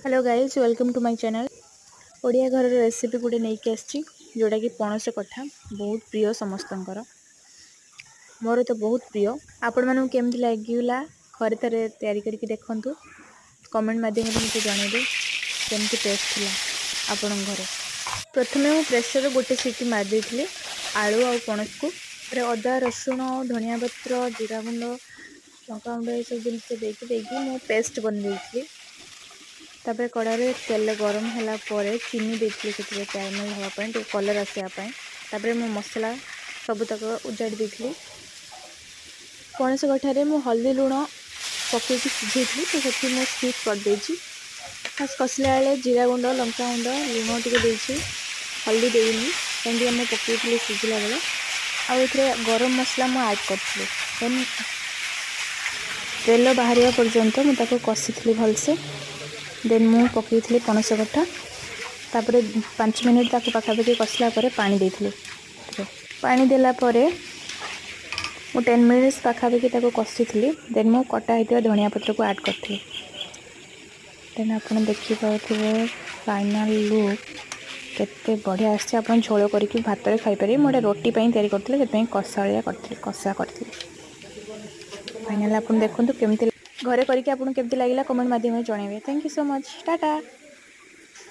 Hello guys, welcome to my channel. Odia ଘରର recipe ଗୋଟେ ନେଇକି ଆସିଛି, ଯେଉଁଟାକି ପଣସ କଠା। ବହୁତ ପ୍ରିୟ ସମସ୍ତଙ୍କର, ମୋର ତ ବହୁତ ପ୍ରିୟ। ଆପଣମାନଙ୍କୁ କେମିତି ଲାଗିଲା, ଘରେ ଥରେ ତିଆରି କରିକି ଦେଖନ୍ତୁ। କମେଣ୍ଟ ମାଧ୍ୟମରେ ମୋତେ ଜଣାଇବେ କେମିତି ଟେଷ୍ଟ ଥିଲା ଆପଣଙ୍କ ଘରେ। ପ୍ରଥମେ ମୁଁ ପ୍ରେସରରେ ଗୋଟେ ସିଟି ମାରି ଦେଇଥିଲି ଆଳୁ ଆଉ ପଣସକୁ। ତାପରେ ଅଦା, ରସୁଣ, ଧନିଆ ପତ୍ର, ଜିରା ଗୁଣ୍ଡ, ଲଙ୍କା ଗୁଣ୍ଡ ଏସବୁ ଜିନିଷ ଦେଇକି ମୁଁ ପେଷ୍ଟ ବନେଇ ଦେଇଥିଲି। ତାପରେ କଡ଼ାରେ ତେଲ ଗରମ ହେଲା ପରେ ଚିନି ଦେଇଥିଲି ସେଥିରେ, କ୍ୟାରାମେଲ୍ ହେବା ପାଇଁ, ଟିକେ କଲର୍ ଆସିବା ପାଇଁ। ତାପରେ ମୁଁ ମସଲା ସବୁତକ ଉଜାଡ଼ି ଦେଇଥିଲି। ପଣସ କଠାରେ ମୁଁ ହଳଦୀ, ଲୁଣ ପକାଇକି ସିଝେଇଥିଲି, ତ ସେଠି ମୁଁ ସ୍କିପ୍ କରିଦେଇଛି। ଫାଷ୍ଟ କଷିଲା ବେଳେ ଜିରା ଗୁଣ୍ଡ, ଲଙ୍କା ଗୁଣ୍ଡ, ଲୁଣ ଟିକେ ଦେଇଛି। ହଳଦୀ ଦେଇନି, କାହିଁକି ମୁଁ ପକାଇଥିଲି ସିଝିଲା ବେଳେ। ଆଉ ଏଥିରେ ଗରମ ମସଲା ମୁଁ ଆଡ଼୍ କରିଥିଲି। ଦେନ୍ ତେଲ ବାହାରିବା ପର୍ଯ୍ୟନ୍ତ ମୁଁ ତାକୁ କଷିଥିଲି ଭଲସେ। ଦେନ୍ ମୁଁ ପକାଇଥିଲି ପଣସ କଠା। ତାପରେ 5 ମିନିଟ୍ ତାକୁ ପାଖାପାଖି କଷିଲା ପରେ ପାଣି ଦେଇଥିଲି। ପାଣି ଦେଲା ପରେ ମୁଁ 10 ମିନିଟ୍ସ ପାଖାପାଖି ତାକୁ କଷିଥିଲି। ଦେନ୍ ମୁଁ କଟା ହେଇଥିବା ଧନିଆ ପତ୍ରକୁ ଆଡ଼୍ କରିଥିଲି। ଦେନ୍ ଆପଣ ଦେଖିପାରୁଥିବେ ଫାଇନାଲ୍ ଲୁକ୍ କେତେ ବଢ଼ିଆ ଆସିଛି। ଆପଣ ଝୋଳ କରିକି ଭାତରେ ଖାଇପାରିବେ। ମୁଁ ଏଇଟା ରୁଟି ପାଇଁ ତିଆରି କରିଥିଲି, ସେଥିପାଇଁ କଷାଳିଆ କରିଥିଲି, କଷା କରିଥିଲି। ଫାଇନାଲ୍ ଆପଣ ଦେଖନ୍ତୁ କେମିତି ଘରେ କରିକି ଆପଣଙ୍କୁ କେମିତି ଲାଗିଲା, କମେଣ୍ଟ ମାଧ୍ୟମରେ ଜଣାଇବେ। Thank you so much, tata.